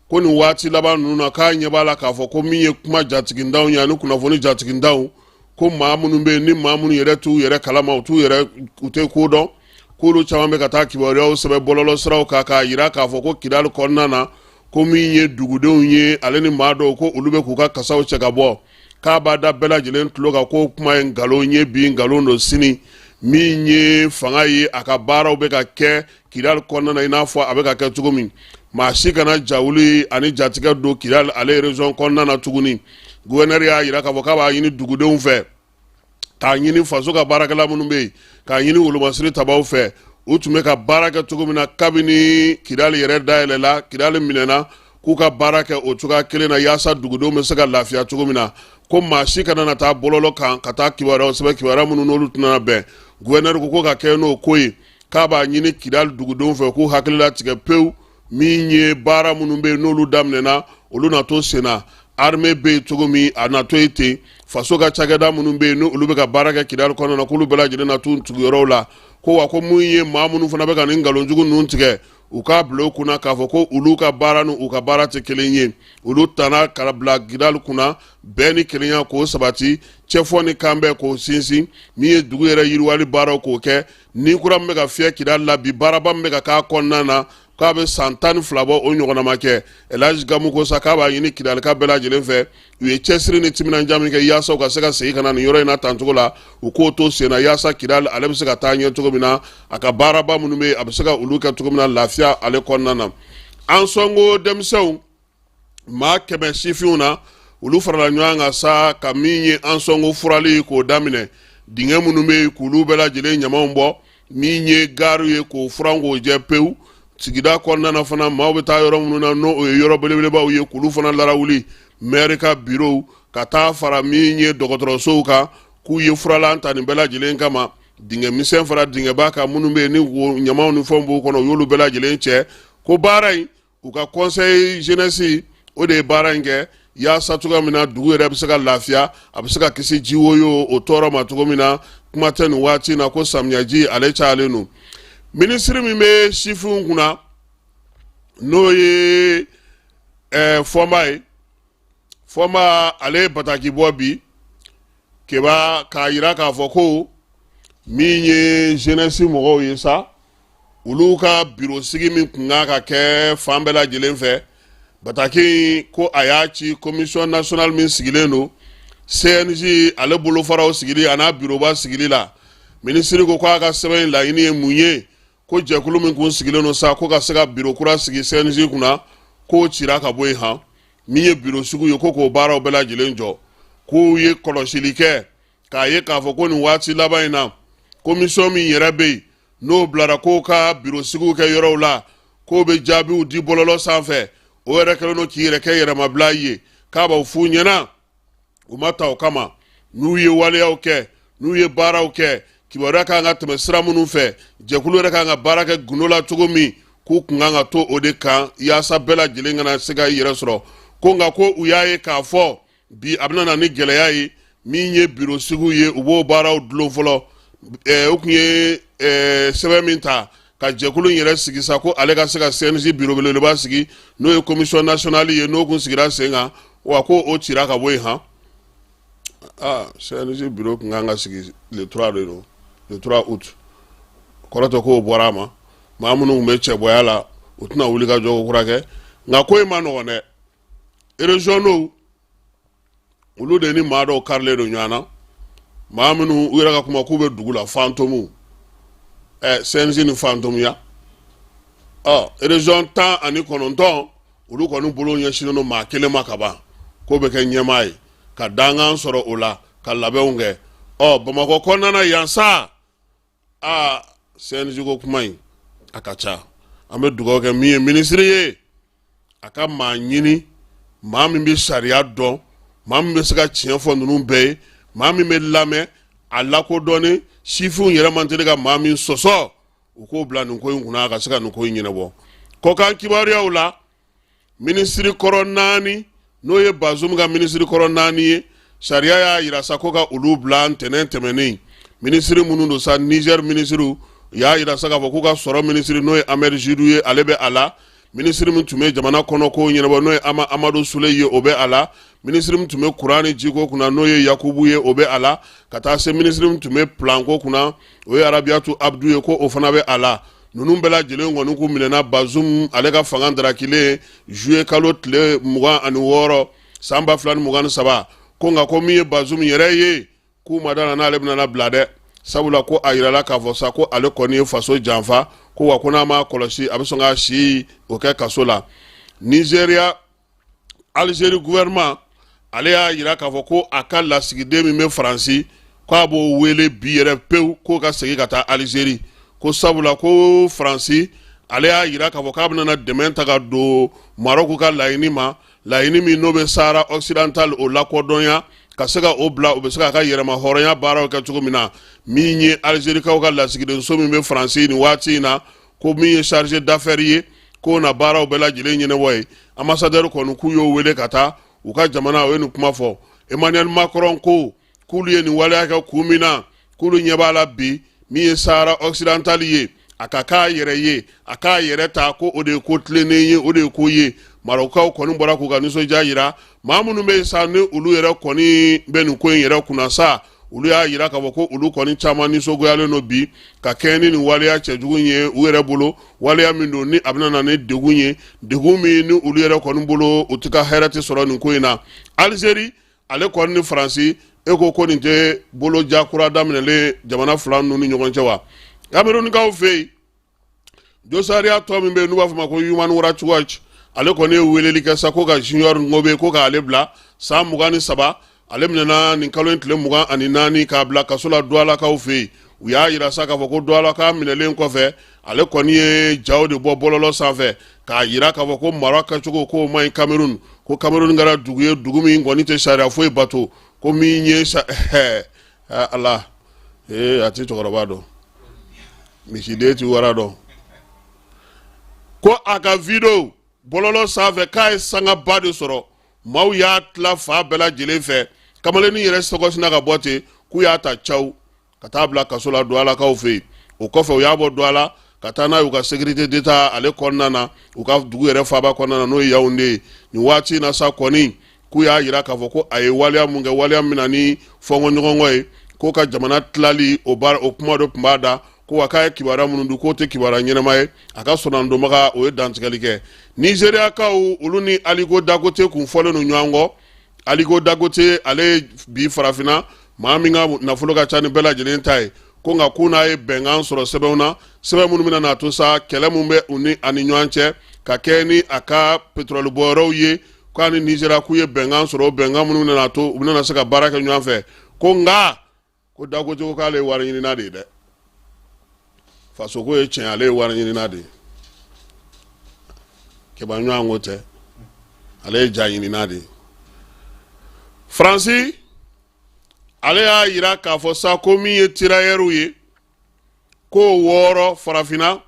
ko nin waati laban ninnu na, k'a ɲɛ b'a la k'a fɔ ko min ye kuma jatigindanw ye ani kunnafoni jatigindanw, ko maa minnu bɛ yen ni maa minnu yɛrɛ t'u yɛrɛ kalama, u t'u yɛrɛ, u tɛ ko dɔn, k'olu caman bɛ ka taa kibaruyaw sɛbɛn bɔlɔlɔ siraw kan k'a yira k'a fɔ ko Kidali kɔnɔna na, ko min ye dugudenw ye ale ni maa dɔw, ko olu bɛ k'u ka kasaw cɛ ka bɔ. K'a b'a da bɛɛ lajɛlen tulo kan ko kuma ye nkalon ye bi, nkalon don sini. Min ye fanga ye, a ka baaraw bɛ ka kɛ Kidali kɔnɔna na i n'a fɔ a bɛ ka kɛ cogo min. Maa si kana jawuli ani jatigɛ don Kidali ale région kɔnɔna na tuguni. Gouverneur y'a yira k'a fɔ k'a b'a ɲini dugudenw fɛ, k'a ɲini faso ka baarakɛla minnu bɛ yen, k'a ɲini wolomasiri tabaw fɛ, u tun bɛ ka baara kɛ cogo min na kabini Kidali yɛrɛ dayɛlɛla, Kidali minɛna, k'u ka baara kɛ o cogoya kelen na yaasa dugudenw bɛ se ka lafiya cogo min na, ko maa si kana na taa bɔlɔlɔ kan ka taa kibaruyaw sɛbɛn, kibaruya minnu n'olu tɛna bɛn. Gouverneur ko ka kɛ n'o ko ye, k'a b'a ɲini Kidali dugudenw fɛ k'u hakili latigɛ pewu. Min ye baara minnu bɛ yen n'olu daminɛna, olu na to senna. Armée bɛ yen cogo min, a na to yen ten. Faso ka cakɛda minnu bɛ yen n'olu bɛ ka baara kɛ Kidali kɔnɔna na, k'olu bɛɛ lajɛlen na t'u tuguyɔrɔw la. Ko wa ko mun ye maa minnu fana bɛ ka nin nkalonjugu ninnu tigɛ, u k'a bila u kunna k'a fɔ ko olu ka baara ni u ka baara tɛ kelen ye. Olu tana ka bila Kidali kunna bɛn ni kelenya k'o sabati, cɛfɔ ni kanbɛn k'o sinsin, min ye dugu yɛrɛ yiriwali baaraw k'o kɛ. Ni kura min bɛ ka fiyɛ Kidali la bi, baaraba min bɛ ka k'a kɔnɔna na, k'a bɛ san 12 bɔ, o ɲɔgɔnna ma kɛ. Elhaji Gamu ko sa k'a b'a ɲini Kidalika bɛɛ lajɛlen fɛ, u ye cɛsiri ni timinandiya min kɛ yaasa u ka se ka segin ka na nin yɔrɔ in na tancogo la, u k'o to sen na yaasa Kidali ale bɛ se ka taa ɲɛ cogo min na, a ka baaraba minnu bɛ yen, a bɛ se ka olu kɛ cogo min na lafiya ale kɔnɔna na. Ansongo denmisɛnw maa 100 sifinw na, olu farala ɲɔgɔn kan sa ka min ye Ansongo furali k'o daminɛ, dingɛ minnu bɛ yen k'olu bɛɛ lajɛlen ɲamanw bɔ, min ye gariw ye k'o furan k'o jɛ pewu. Sigida kɔnɔna na fana, maaw bɛ taa yɔrɔ minnu na, n'o ye yɔrɔ belebelebaw ye, k'olu fana larawuli, mɛri ka birow ka taa fara min ye dɔgɔtɔrɔsow kan, k'u ye furalan ta nin bɛɛ lajɛlen kama. Dingɛ misɛn fara dingɛba kan minnu bɛ yen ni ɲamanw ni fɛnw b'u kɔnɔ, u y'olu bɛɛ lajɛlen cɛ. Ko baara in, u ka conseil jeunesse o de ye baara in kɛ yaasa cogoya min na dugu yɛrɛ bɛ se ka lafiya, a bɛ se ka kisi jiwoyo o tɔɔrɔ ma cogo min na, kuma tɛ nin waati in na ko samiyaji ale cayalen don. Minisiri min bɛ sifinw kunna, n'o ye Fɔnba ye, Fɔnba ale ye bataki bɔ bi keba k'a yira k'a fɔ ko min ye jeunesse mɔgɔw ye sa, olu ka biro sigi min tun kan ka kɛ fan bɛɛ lajɛlen fɛ, bataki ko a y'a ci commission nationale min sigilen don CNJ ale bolofaraw sigili a n'a biroba sigili la. Minisiri ko k'a ka sɛbɛn in laɲini ye mun ye? Ko jɛkulu min kun sigilen don sa ko ka se ka biro kura sigi CNJ kunna, k'o cira ka bɔ yen han. Min ye biro sugu ye, ko k'o baaraw bɛɛ lajɛlen jɔ. K'u ye kɔlɔsili kɛ k'a ye k'a fɔ ko nin waati laban in na, commission min yɛrɛ bɛ yen n'o bilara k'o ka biro sigiw kɛ yɔrɔw la, k'o bɛ jaabiw di bɔlɔlɔ sanfɛ, o yɛrɛ kɛlen don k'i yɛrɛ kɛ yɛrɛmabila ye. K'a b'aw f'u ɲɛna, u ma ta o kama. N'u ye waleyaw kɛ, n'u ye baaraw kɛ, kibaruya kan ka tɛmɛ sira minnu fɛ, jɛkulu yɛrɛ kan ka baara kɛ gundo la cogo min, k'u kun kan ka to o de kan yaasa bɛɛ lajɛlen kana se ka i yɛrɛ sɔrɔ. Ko nka ko u y'a ye k'a fɔ bi a bɛna na ni gɛlɛya ye. Min ye biro sigiw ye, u b'o baaraw dulon fɔlɔ. O tun ye sɛbɛn min ta ka jɛkulu in yɛrɛ sigi sa, ko ale ka se ka CNJ bureau belebeleba sigi, n'o ye commission nationale ye, n'o kun sigira sen kan, wa ko o cira ka bɔ yen. Han, aa, CNJ bureau tun kan ka sigi le 3 de don, le 3 août. Kɔrɔtɔ k'o bɔra a ma. Maa minnu tun bɛ cɛbɔya la, u tɛna wuli ka jɔ kura kɛ. Nka ko in ma nɔgɔn dɛ. Régionaux, olu de ni maa dɔw karilen don ɲɔgɔn na, maa minnu u yɛrɛ ka kuma k'u bɛ dugu la, fantôme. CNJ ni fantômeya. Ɔ, région 19, olu kɔni bolo ɲɛsinnen don maa kelen ma ka ban, k'o bɛ kɛ ɲɛmaa ye, ka dankan sɔrɔ o la, ka labɛnw kɛ. Ɔ, Bamakɔ kɔnɔna na yan sa, aa, CNJ ko kuma in a ka ca. An bɛ dugawu kɛ min ye minisiri ye, a ka maa ɲini, maa min bɛ sariya dɔn, maa min bɛ se ka tiɲɛ fɔ ninnu bɛɛ ye, maa min bɛ lamɛn, a lakodɔnnen, sifinw yɛrɛ man teli ka maa min sɔsɔ, u k'o bila nin ko in kunna, a ka se ka nin ko in ɲɛnabɔ. Kɔkan kibaruyaw la, minisiri kɔrɔ naani, n'o ye Bazum ka minisiri kɔrɔ naani ye, sariya y'a yira sa ko ka olu bila ntɛnɛn tɛmɛnen. Minisiri minnu don sa, Niger minisiriw y'a yira sa k'a fɔ k'u ka sɔrɔ minisiri, n'o ye Ahmed Jidu ye, ale bɛ a la. Minisiri min tun bɛ jamana kɔnɔ ko ɲɛnabɔ, n'o ye Amadu Sule ye, o bɛ a la. Minisiri min tun bɛ kuran ni jiko kunna, n'o ye Yakubu ye, o bɛ a la. Ka taa se minisiri min tun bɛ planko kunna, o ye Arabiyatu Abdu ye, ko o fana bɛ a la. Ninnu bɛɛ lajɛlen kɔni k'u minɛna Bazum ale ka fanga darakilen juillet kalo tile 26 san 2023. Ko nka ko min ye Bazum yɛrɛ ye, k'u ma da n'ale bɛna bila dɛ, sabula ko a yirala k'a fɔ sa ko ale kɔni ye faso janfa, ko wa ko n'a ma kɔlɔsi, a bɛ sɔn k'a si o kɛ kaso la. Nizeriya, Algérie gouvernement ale y'a yira k'a fɔ ko a ka lasigiden min bɛ Faransi, k'a b'o wele bi yɛrɛ pewu, k'o ka segin ka taa Algérie, ko sabula ko Faransi ale y'a yira k'a fɔ k'a bɛna dɛmɛ ta ka don Maroc ka laɲini ma, laɲini min n'o bɛ Sahara occidental o lakodɔnya, ka se ka o bila u bɛ se k'a ka yɛrɛma hɔrɔnya baaraw kɛ cogo min na. Min ye Algérikaw ka lasigidenso min bɛ Faransi nin waati in na, ko min ye chargé d'affaires ye, k'o na baaraw bɛɛ lajɛlen ɲɛnabɔ ye, ambassadeur kɔni k'u y'o wele ka taa u ka jamana. O ye nin kuma fɔ. Emmanuel Macron ko k'olu ye nin waleya kɛ kun min na, k'olu ɲɛ b'a la bi, min ye Sahara occidental ye, a ka k'a yɛrɛ ye, a k'a yɛrɛ ta, ko o de ye ko tilennen ye, o de ye ko ye. Marɔkukaw kɔni bɔra k'u ka nisɔndiya yira. Maa minnu bɛ yen sa, ni olu yɛrɛ kɔni bɛ nin ko in yɛrɛ kunna sa, olu y'a yira k'a fɔ ko olu kɔni caman nisɔngoyalen don bi, ka kɛɲɛ ni nin waleya cɛjugu ye u yɛrɛ bolo, waleya min don ni a bɛna na ni degun ye, degun min ni olu yɛrɛ kɔni bolo, u tɛ ka hɛrɛ tɛ sɔrɔ nin ko in na. Algérie ale kɔni ni Faransi, e ko ko nin tɛ boloja kura daminɛlen jamana fila ninnu ni ɲɔgɔn cɛ wa? Kamerunkaw fɛ yen, josariya tɔ min bɛ yen n'u b'a fɔ ma ko Human Rights Watch, ale kɔni ye weleli kɛ sa ko ka Junior Ngobe, ko k'ale bila. San 23, ale minɛna nin kalo in tile 24 k'a bila kaso la Doualakaw fɛ yen. U y'a yira sa k'a fɔ ko Doualaka minɛlen kɔfɛ, ale kɔni ye jaw de bɔ bɔlɔlɔ sanfɛ k'a yira k'a fɔ ko mara kɛcogo k'o man ɲi Cameroun, ko Cameroun kɛra dugu ye, dugu min kɔni tɛ sariya foyi bato, ko min ye ala ee, a tɛ cɛkɔrɔba dɔn, misiden tɛ wara dɔn, ko a ka video bɔlɔlɔ sanfɛ k'a ye sangaba de sɔrɔ, maaw y'a tila fan bɛɛ lajɛlen fɛ. Kamalennin yɛrɛ sɔgɔsina ka bɔ ten, k'u y'a ta caw ka taa bila kaso la Doualakaw fɛ yen. O kɔfɛ, u y'a bɔ Douala ka taa n'a ye u ka sécurité d'État ale kɔnɔna na, u ka dugu yɛrɛ faaba kɔnɔna na, n'o ye Yaoundé ye. Nin waati in na sa kɔni, k'u y'a yira k'a fɔ ko a ye waleya mun kɛ, waleya min na ni fɔnkɔɲɔgɔnkɔ ye, k'o ka jamana tilali o baara, o kuma dɔ tun b'a da, ko wa k'a ye kibaruya minnu di, k'o tɛ kibaruya ɲɛnama ye. A ka sɔnandonbaga o ye dantigɛli kɛ. Nizeriyakaw, olu ni Aliko Dangote kun fɔlen don ɲɔgɔn kɔ. Aliko Dangote ale bi farafinna maa min ka nafolo ka ca ni bɛɛ lajɛlen ta ye, ko nka k'u n'a ye bɛnkan sɔrɔ sɛbɛnw na, sɛbɛn minnu bɛna n'a to sa kɛlɛ min bɛ u ni a ni ɲɔgɔn cɛ ka kɛ ni a ka pétrole bɔyɔrɔw ye, k'a ni Nizeriya k'u ye bɛnkan sɔrɔ, o bɛnkan minnu bɛna n'a to u bɛna se ka baara kɛ ɲɔgɔn fɛ. Ko nka ko Dangote ko k'ale ye wari ɲinina de ye dɛ, fasoko ye tiɲɛ, ale ye wari ɲinina de ye, kɛba ɲɔgɔn ko tɛ, ale ye ja ɲinina de ye. Faransi ale y'a yira k'a fɔ sa ko min ye tirailleurs ye, ko 6 farafinna,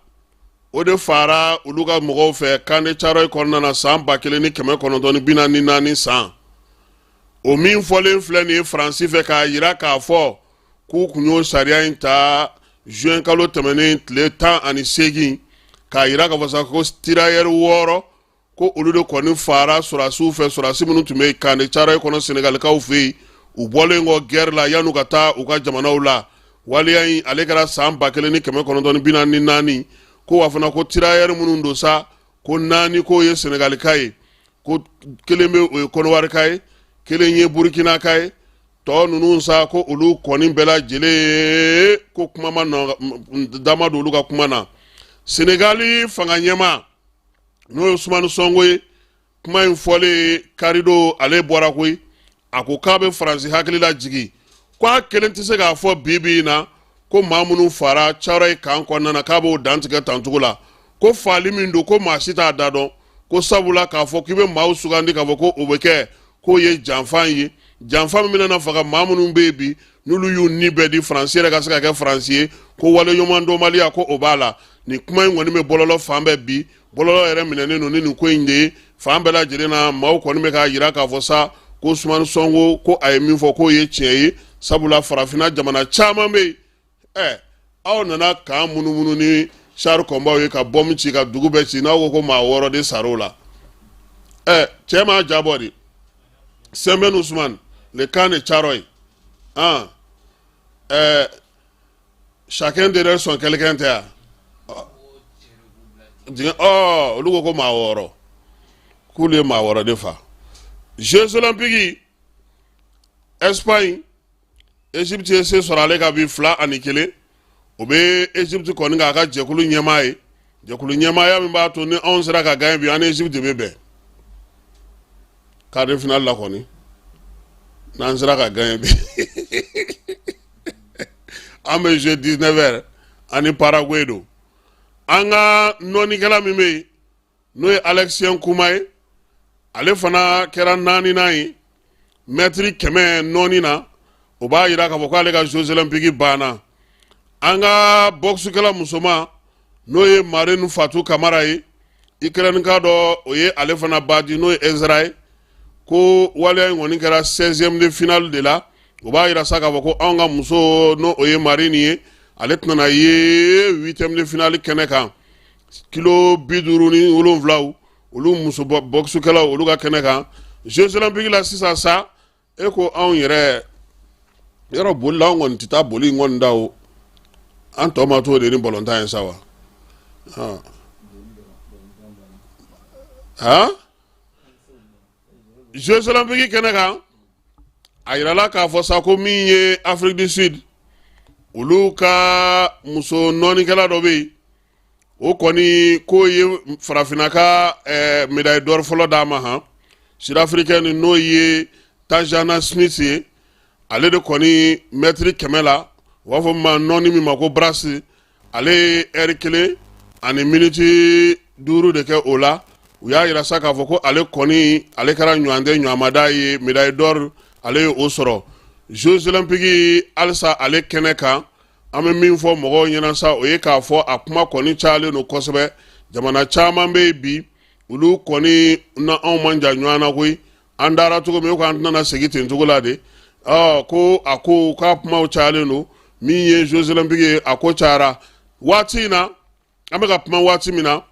o de fara olu ka mɔgɔw fɛ camp de Thiaroye kɔnɔna na san 1944 san. O min fɔlen filɛ nin ye Faransi fɛ, k'a yira k'a fɔ K'u kun y'o sariya in ta juin kalo tɛmɛnen tile 18, k'a jira k'a fɔ sa ko tirailleurs 6, ko olu de kɔni faara sɔrɔdasiw fɛ, sɔrɔdasi minnu tun bɛ camp de Thiaroye kɔnɔ Senegalikaw fɛ yen, u bɔlen kɔ guerre la yan'u ka taa u ka jamanaw la. Waleya in ale kɛra san 1944. Ko wa fana ko tirailleurs minnu don sa, ko naani k'o ye Senegalika ye, ko kelen bɛ o ye Kɔnɔwarika ye, kelen ye Burukinaka ye, tɔ ninnu sa ko olu kɔni bɛɛ lajɛlen ko kuma ma nɔ dama don olu ka kuma na. Senegali fanga ɲɛmaa, n'o ye Usumani Sɔnko ye, kuma in fɔlen karidon, ale bɔra koyi, a ko k'a bɛ Faransi hakili lajigin ko a kelen tɛ se k'a fɔ bi bi in na ko maa minnu fara Thiaroye camp kɔnɔna na, k'a b'o dantigɛ tancogo la, ko faali min don, ko maa si t'a da dɔn, ko sabula k'a fɔ k'i bɛ maaw sugandi k'a fɔ ko o bɛ kɛ, k'o ye janfa ye, janfa min bɛna na faga maa minnu bɛ yen bi, n'olu y'u ni bɛɛ di Faransi yɛrɛ ka se ka kɛ Faransi ye, ko waleɲumandɔnbaliya ko o b'a la. Nin kuma in kɔni bɛ bɔlɔlɔ fan bɛɛ bi, bɔlɔlɔ yɛrɛ minɛnen don ni nin ko in de ye fan bɛɛ lajɛlen na. Maaw kɔni bɛ k'a jira k'a fɔ sa ko Usumani Sɔnko ko a ye min fɔ k'o ye tiɲɛ ye, sabula farafinna jamana caman bɛ yen, aw nana camp munumunu ni char combat ye ka bombe ci ka dugu bɛɛ ci, n'aw ko ko maa 6 de sar'o la. Cɛ m'a jabɔ de. Sembène Ousmane, le camp de Thiaroye, han, chacun derrière son quelqu'un tɛ yan dingɛ. Olu ko ko maa 6, k'olu ye maa 6 de fa. Jeux olympiques, Espagne, Egypte ye se sɔrɔ ale ka bi 2-1. O bɛ Egypte kɔni k'a ka jɛkulu ɲɛmaa ye, jɛkulu ɲɛmaaya min b'a to ni anw sera ka gagner bi, an ni Egypte de bɛ bɛn quart de finale la kɔni. N'an sera ka gagner bi, an bɛ jouer 19 heures ani Paraguay don. An ka nɔnikɛla min bɛ yen, n'o ye Alexien Kuma ye, ale fana kɛra naaninan ye mɛtiri 100 nɔɔni na. O b'a jira k'a fɔ k'ale ka Jeux olympiques banna. An ka bɔkisukɛla musoman, n'o ye Marine Fatou Kamara ye, Ukraine ka dɔ, o ye ale fana badi, n'o ye Ezra ye, ko waleya in kɔni kɛra 16e de finale de la. O b'a jira sa k'a fɔ ko anw ka muso, n'o o ye Marine ye, ale tɛna ye 8e de finale kɛnɛ kan, kilo 57 olu muso bɔkisukɛlaw olu ka kɛnɛ kan Jeux olympiques la. Sisan sa, e ko anw yɛrɛ yɔrɔ boli la, anw kɔni tɛ taa boli in kɔni da o, an tɔ ma t'o de ni balontan ye sa wa. Han, Jeux olympiques kɛnɛ kan, a yirala k'a fɔ sa ko min ye Afrique du Sud, olu ka muso nɔɔnikɛla dɔ bɛ yen, o kɔni k'o ye farafinna ka médaille d'or fɔlɔ d'a ma. Han, sud-africaine, n'o ye Tatjana Smith ye, ale de kɔni mɛtiri 100 la, u b'a fɔ ma nɔɔni min ma ko brasse, ale ye ɛri 1 ani miniti 5 de kɛ o la. U y'a yira sa k'a fɔ ko ale kɔni, ale kɛra ɲɔgɔn tɛ ɲɔgɔnmada ye, médaille d'or ale ye o sɔrɔ. Jeux olympiques halisa ale kɛnɛ kan, an bɛ min fɔ mɔgɔw ɲɛna sa, o ye k'a fɔ a kuma kɔni cayalen don kosɛbɛ. Jamana caman bɛ yen bi, olu kɔni na anw man jan ɲɔgɔn na koyi. An dara cogo min, o ko an tɛna segin ten cogo la de. Ɔ ko a ko k'a kumaw cayalen don. Min ye Jeux olympiques ye, a ko cayara waati in na. An bɛ ka kuma waati min na,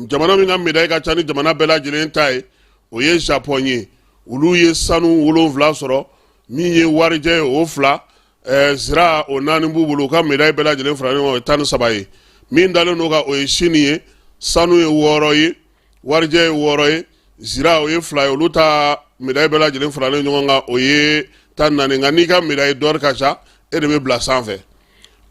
jamana min ka médaille ka ca ni jamana bɛɛ lajɛlen ta ye, o ye Japon ye. Olu ye sanu 7 sɔrɔ, min ye warijɛ ye o 2, zira o 4 b'u bolo. U ka médaille bɛɛ lajɛlen fara ɲɔgɔn kan, o ye 13 ye. Min dalen don kan, o ye Chine ye, sanu ye 6 ye, warijɛ ye 6 ye, zira o ye 2 ye. Olu ta médaille bɛɛ lajɛlen faralen ɲɔgɔn kan, o ye 14. Nka n'i ka médaille d'or ka ca, e de bɛ bila sanfɛ.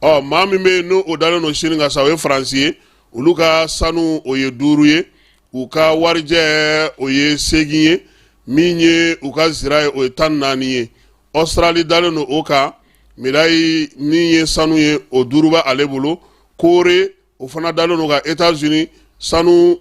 Ɔ maa min bɛ yen, n'o o dalen don Chine kan sa, o ye Faransi ye. Olu ka sanu o ye 5 ye, u ka warijɛ o ye 8 ye, min ye u ka zira ye o ye 14 ye. Australie dalen don o kan, médaille min ye sanu ye, o 5 bɛ ale bolo. Corée o fana dalen don ka États-Unis, sanu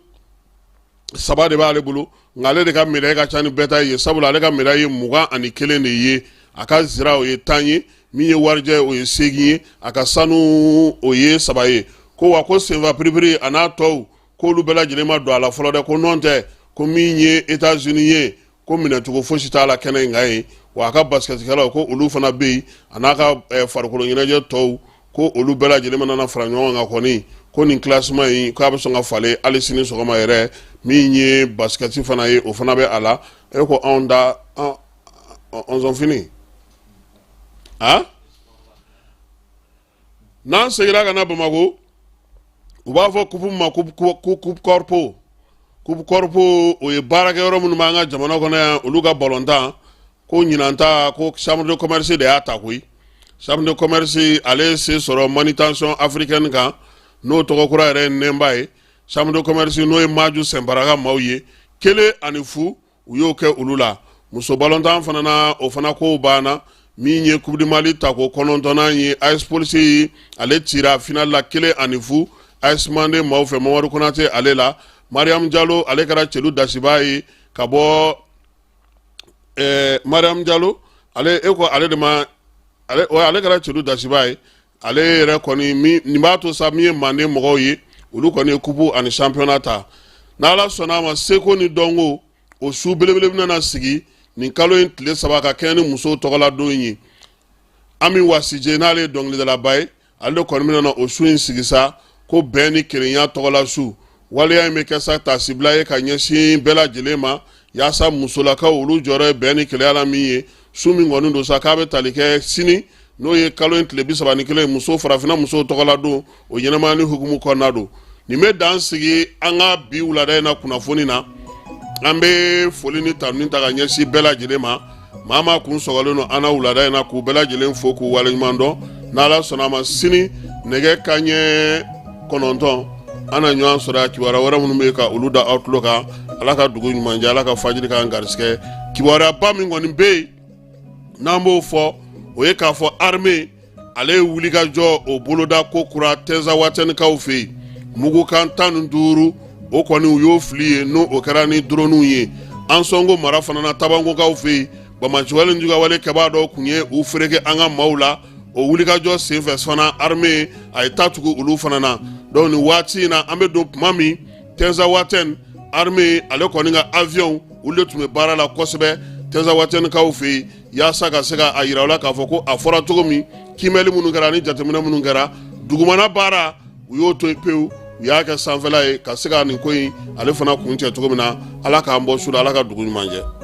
3 de b'ale bolo, nka ale de ka médaille ka ca ni bɛɛ ta ye, sabula ale ka médaille ye 21 de ye, a ka zira o ye 10 ye, min ye warijɛ o ye 8 ye, a ka sanu o ye 3 ye. Ko wa ko senfa piripiri a n'a tɔw, k'olu bɛɛ lajɛlen ma don a la fɔlɔ dɛ. Ko nɔn tɛ, ko min ye États-Unis ye, ko minɛcogo fosi t'a la kɛnɛ in kan yen. Wa a ka basikɛtikɛlaw ko olu fana bɛ yen, a n'a ka farikolo ɲɛnajɛ tɔw, ko olu bɛɛ lajɛlen mana na fara ɲɔgɔn kan kɔni, ko nin classement in k'a bɛ sɔn ka falen hali sini sɔgɔma yɛrɛ. Min ye basikɛti fana ye, o fana bɛ a la. E ko anw da ɔnzɔnfini a n'an seginna ka na Bamakɔ, u b'a fɔ kupu ma coupe corpo. Coupe corpo, o ye baarakɛyɔrɔ minnu b'an ka jamana kɔnɔ yan, olu ka balontan. Ko ɲinan ta, ko chambre de commerce de y'a ta koyi. Chambre de commerce, ale ye se sɔrɔ manutention africaine kan, n'o tɔgɔ kura yɛrɛ ye nɛnba ye. Chambre de commerce, n'o ye Maju Sɛnpara ka maaw ye, 1-0 u y'o kɛ olu la. Muso balontan fana na, o fana kow banna. Min ye Coupe du Mali tako 9nan ye, AS Police, ale cira finale la 1-0 AS Mande maaw fɛ, Mamadu Konate ale la. Mariam Jalo, ale kɛra celu dasiba ye ka bɔ Mariam Jalo, ale e ko ale de ma ale, ale kɛra celu dasiba ye. Ale yɛrɛ kɔni, nin b'a to sa, min ye Manden mɔgɔw ye, olu kɔni ye coupe ani championnat ta. N'Ala sɔnna a ma, seko ni dɔnko, o su belebele bɛna na sigi nin kalo in tile 3 ka kɛɲɛ ni musow tɔgɔla don ye. Ami Wasije, n'ale ye dɔnkilidalaba ye, ale de kɔni bɛna na o su in sigi sa, ko bɛn ni kelenya tɔgɔla su. Waleya in bɛ kɛ sa taasibila ye ka ɲɛsin bɛɛ lajɛlen ma, yaasa musolakaw olu jɔyɔrɔ ye bɛn ni kelenya la min ye. Su min kɔni don sa, k'a bɛ tali kɛ sini, n'o ye kalo in tile 31, muso farafinna musow tɔgɔla don, o ɲɛnamaya ni hukumu kɔnɔna don. Nin bɛ dan sigi an ka bi wulada in na kunnafoni na. An bɛ foli ni tanuni ta ka ɲɛsin bɛɛ lajɛlen ma, maa maa kun sɔgɔlen don an na wulada in na, k'u bɛɛ lajɛlen fo k'u waleɲuman dɔn. N'Ala sɔnna a ma, sini nɛgɛ kanɲɛ 9, an na ɲɔgɔn sɔrɔ yan, kibaruya wɛrɛ minnu bɛ ka olu da aw tulo kan. Ala ka dugu ɲuman jɛ, Ala ka fajiri k'an garisɛgɛ. Kibaruyaba min kɔni bɛ yen n'an b'o fɔ, o ye k'a fɔ armée, ale ye wulikajɔ o boloda ko kura Tɛnzawatɛnikaw fɛ yen. Mugukan 15, o kɔni u y'o fili ye, n'o o kɛra ni droniw ye. Ansɔngo mara fana na, Tabankokaw fɛ yen, banbaanciwale ni juguyawale kɛbaa dɔw tun ye u fereke an ka maaw la. O wulikajɔ senfɛ fana, armée a ye ta tugu olu fana na. Donc nin waati in na, an bɛ don tuma min, Tɛnzawatɛn, armée ale kɔni ka avion, olu de tun bɛ baara la kosɛbɛ Tɛnzawatɛnikaw fɛ yen, yaasa ka se ka a yira u la k'a fɔ ko a fɔra cogo min, kiimɛli minnu kɛra ani jateminɛ minnu kɛra, dugumana baara, u y'o to yen pewu, u y'a kɛ sanfɛla ye ka se ka nin ko in ale fana kuncɛ cogo min na. Ala k'an bɔ su la, Ala ka dugu ɲuman jɛ.